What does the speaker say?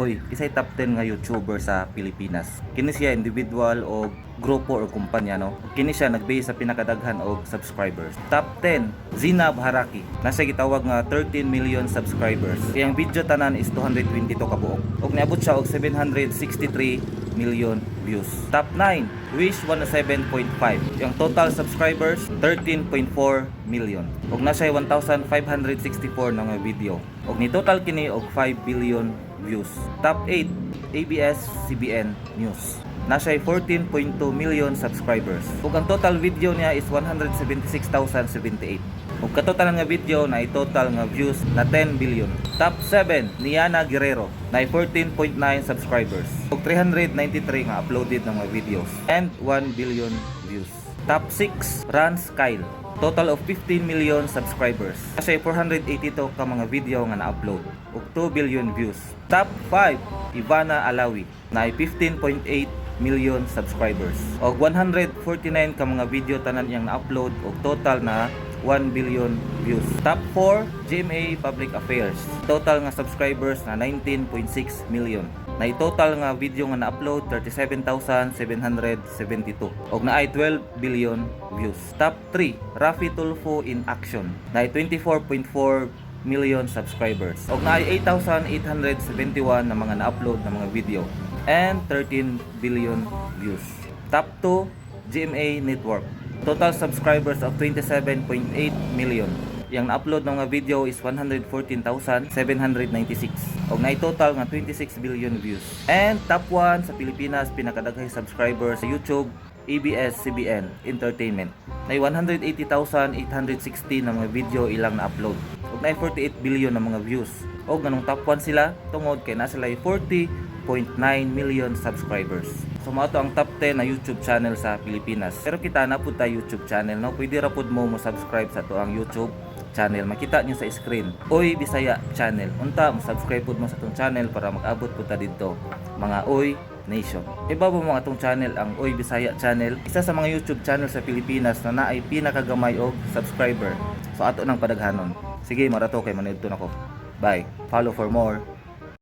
Hoy, isay top 10 nga YouTuber sa Pilipinas. Kini siya individual o grupo o kumpanya, no. Kini siya nagbase sa pinakadaghan og subscribers. Top 10, Zinab Haraki. Nasa gitawag nga 13 million subscribers. Iyang video tanan is 222 ka buok. Og niabot siya og 763 million views. Top 9, Wish 107.5. Yung total subscribers, 13.4 million. Og naa siya 1,564 na nga video. Og ni total kini og 5 billion views. Top 8, ABS-CBN News. Naa siya 14.2 million subscribers. Ug ang total video niya is 176,078. Ug kato tanan nga video na total nga views na 10 billion. Top 7, Niana Guerrero na 14.9 subscribers. Ug 393 nga uploaded ng mga videos and 1 billion views. Top 6, Rans Kyle. Total of 15 million subscribers. Kasi 482 ka mga video nga na-upload ug 2 billion views. Top 5, Ivana Alawi na 15.8 million subscribers. Og 149 ka mga video tanan iyang na-upload og total na 1 billion views. Top 4, GMA Public Affairs. Total nga subscribers na 19.6 million. Na total nga video nga na-upload, 37,772 og naay 12 billion views. Top 3, Raffy Tulfo in Action. Naay 24.4 million subscribers. Og naay 8,871 na mga na-upload na mga video and 13 billion views. Top 2, GMA Network. Total subscribers of 27.8 million. Yang na-upload ng mga video is 114,796 og naay total nga 26 billion views. And top 1 sa Pilipinas, pinakadaghang subscribers sa YouTube, ABS-CBN Entertainment. Nay 180,860 na mga video ilang na-upload ug naay 48 billion na mga views. Og nganong top 1 sila? Tungod kay naa sila 40.9 million subscribers. So mao to ang top 10 na YouTube channel sa Pilipinas. Pero kita naa pud ta YouTube channel, no. Pwede ra pud mo mo subscribe sa atoang YouTube channel. Makita niyo sa screen. Oy Bisaya Channel. Unta mo subscribe pud mo sa atong channel para mag-abot pud ta didto, mga Oy Nation. Iba ba mo atong channel, ang Oy Bisaya Channel, isa sa mga YouTube channel sa Pilipinas na naay pinakagamay og subscriber. So ato nang padaghanon. Sige, mao ra to kay manidto nako. Bye. Follow for more.